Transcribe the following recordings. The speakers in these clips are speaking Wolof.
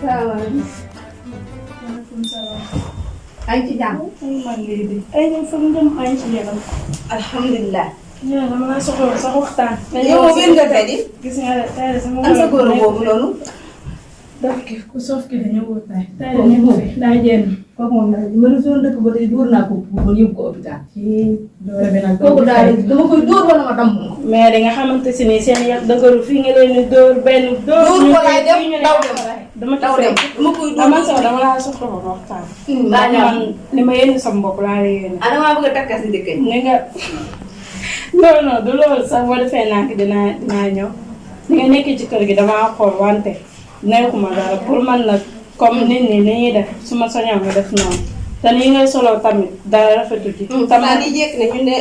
salaamaaleykum. maaleykum salaam. maa ngi ci jàmm. man lii de ay ñoom foog ñu dem ay ci yaram. alhamdulilah. ñoo dama la soxla sax waxtaan. yow moom wér nga tey di. gis nga de tey de sama an sa góor boobu noonu. daf ki ku soof ki dañoo wut tey. tey de ñu fi daa jéem. kooku moom daal ma ne suñu dëkk ba tey dóor naa ko pour yóbbu ko hôpital. doole bi nag kooku daal dama koy dóor wala ma damm ko. mais di nga xamante si ni seen yàq dëgëru fii nga leen di dóor benn. dóor ko laay dem daw dem dama daw dem dama koy dóor man sax dama laa soxla ba waxtaan. mbaa man li ma yéene sama bopp laa la yéene. ah damaa bëgg a takka si dëkk yi. nga non non du loolu sax boo defee nànk dinaa ñëw ni nga nekkee ci kër gi damaa xool wante nekkuma dara pour man nag comme nit ñi ni ñuy def su ma soñoon nga def noonu te nii ngay solo tamit dara rafetu ci. tamit di jékki ne ñun de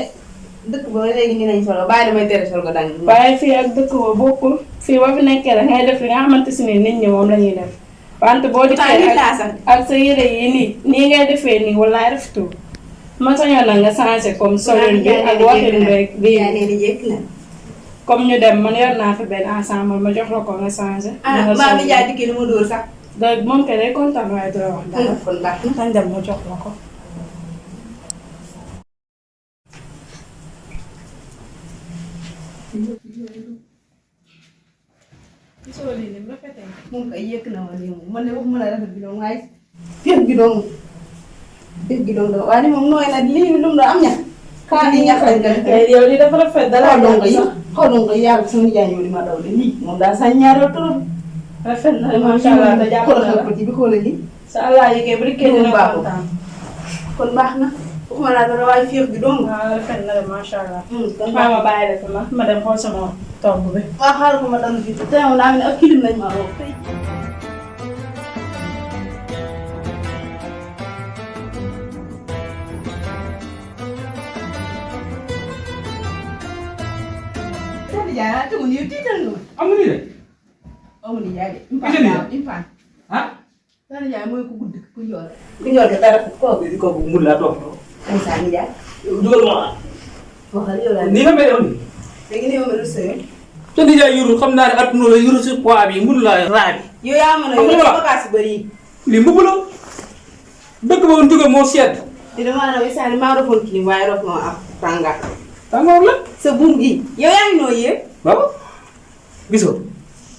dëkk ba léegi ñu nañ solo bàyyi damay tere sol ko dañ. waaye fii ak dëkk ba bokkul fii boo fi nekkee da ngay def li nga xamante si ni nit ñi moom la ñuy def wante boo dikkee ak sa yére yi nii ngay defee nii walaay rafetul. ma sañoon na nga changé comme solin bi ak waxin beeg bii comme ñu dem man yor naa fi benn ensemble ma jox la ko nga changé. maa ngi jaay dikkee lu ma dóor sax. donc moom kay day kontaan waaye doo wax dara. kon baax na sañ dem ma jox la ko. gisoo lii nii rafetee. moom kay yëkk na ma nii moom man de waxuma la rafet bi doon waaye féeg gi doon dégg gi doon waaye moom nooy na lii lu mu doon am ñax. xanaa di ñax lañ gën a. yow lii dafa rafet dara xaw xaw na nga yàlla sama nijaay ñëw di ma daw de lii moom daal sa ñaareel trop. rafet na macha allah da jàpp na la ko ci bi xoolal lii. sa allah yëgee bu dikkee dina kontaan. kon baax na waxuma la dara waaye féeg gi doon. waaw rafet na de macha allah. kon maa ma bàyyi la sama ma dem xool sama togg bi. waaw xaaral ko ma dal fii te moom daa mel ne ak kilim lañ ma woo. Nijaay te mu nii tiital nga. amul nii de. amul nijaay de. Infant. ah. sa nijaay mooy ku gudd ku njool. ku njool de dara kooku. kooku mun laa toog. ay sa nijaay. dugal ma. waxal yow laa nii nga mel nii. léegi nii yow ma rus sëy. te nijaay yorul xam naa ne adduna la yorul si poids bi mun laa raa bi. yow yaa mën a yor bagaas yu bëri yi. lii mbubb la. dëkk ba jóge moo sedd. te damaa ne saa maa rofoon kii waaye rof ma ab tàngaat. tàngoor la. sa buum gi yow yaa ngi noo yéeg. waaw. gisoo.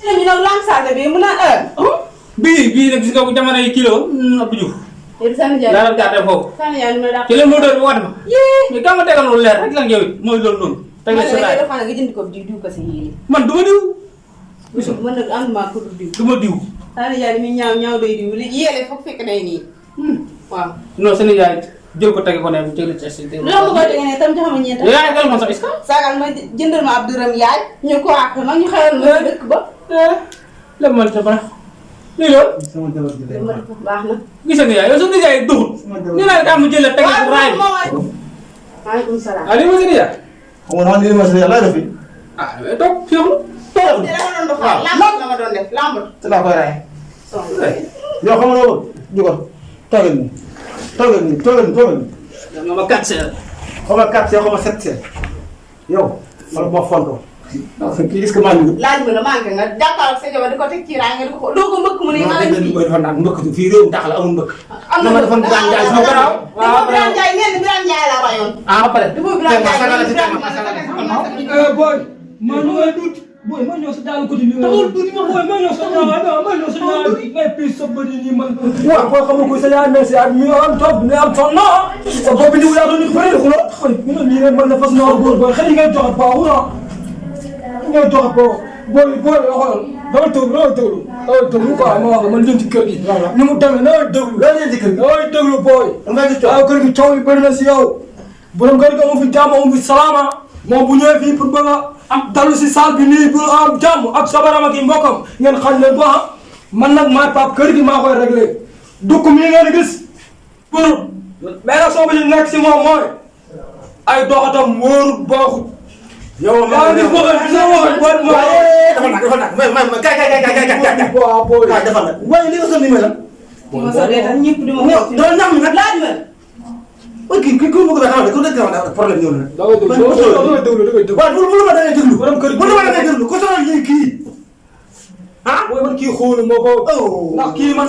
ñu ne lamsaate bi mu naan heure. bii nag gis nga bu jamono yi kilo ëpp juuf. yow sa nijaay daanaka gàttal foofu. sa nijaay ma daa. ci leen moo doon waat ma. mais kaa ma tegal lu leer rek la yow it mooy loolu noonu. teg la si laaj man nga jënd ko diw ko si yéene. man du ma diw. gisoo man nag ànduma ko diw. du ma diw. sa nijaay mi ñaaw doy diw li yéele foog fekk day nii. waaw. non sa nijaay jël ko tege ko ne bu jëlee ci loolu nga koy tege ne tam joxama ñeent. yow yaa ngi ma sax est-ce que. saagal ma jëndal ma ab dërëm yaay ñu ko àq nag ñu xayal ma ci dëkk ba. lépp man sa baax. lii loolu. sama jabar bi ma baax na. gis nga nijaay yow sa nijaay duxut. ni laa daa mu jël la tege ko raay bi. maaleykum salaam. ah lii ma sa nijaay. xam nga ni ma sa yàlla def fi ah mais toog fii xam toog te dama doon doxal lamb la ma doon def lamb. te laa koy raay yow xam nga loolu jugal toogal nii toogal nii nga ma 4 heures. xaw ma 4 xaw ma 7 heures yow man ma fonto kii est-ce que maa ngi laaj ma la manqué nga jàkkaarloog sa jabar di ko teg ci raay nga di ko doo ko mbëkk mu ne ma lañ fi. koy defar nag mbëkk fii réew tax la amul mbëkk am na ma defoon Birane Ndiaye sama garaaw waaw Birane Ndiaye nee na Birane Ndiaye laa rayoon. ah ba pare dafa Birane Ndiaye boy man lu ngay dut boy ma ñëw sa daal ko di ni taxul dut ma boy ma ñëw sa daal ma ñëw sa daal may pis sa bëri ni man waaw boo xamul ko sa yaay mais si at mi am toog ne am toog na sa bopp ni yaa doon ni bëri ko la xoy ñu ne lii rek man na fas na góor boy xëy ngeen joxe baaxu na ngeen joxe ko boy xool dama tëglu quoi ma wax man jëm ci kër gi ni mu demee na déglu la leen ci kër gi na déglu boy waaw kër gi coow yi bëri na si yow borom kër gi amu fi jàmm amu fi salaama moom bu ñëwee fii pour bëgg a am dalu si salle bi nii pour am jàmm ak sabaram ak i mbokkam ngeen xañ leen ko man nag maay pap kër gi maa koy réglé dukk mii ngeen gis pour mais nag soo ko ci nekk si moom mooy ay doxatam wóorut baaxut yow maa ngi gis boo xam ne dafa nag kay defal nag waaye li nga sol ni mel la ma sa dee tax ñëpp di ma xool doon ñam nag laaj ma ok kii ko bëgg a xamal ko nekk na problème ñëw na da ngay déglu waaw loolu mënu ma da ngay déglu mënu ma da ngay déglu ko sonal yi kii ah booy man kii xoolu moo ko. ndax kii man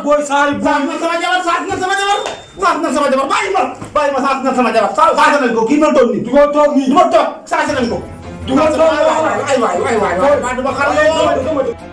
booy saa yi. saas na sama jabar saas na sama jabar saas na sama jabar bàyyi ma saas na sama jabar saas nañ ko kii ma toog nii. du ma toog nii du ma toog saas nañ ko. du ma toog waay waay waay waay waay du ma xar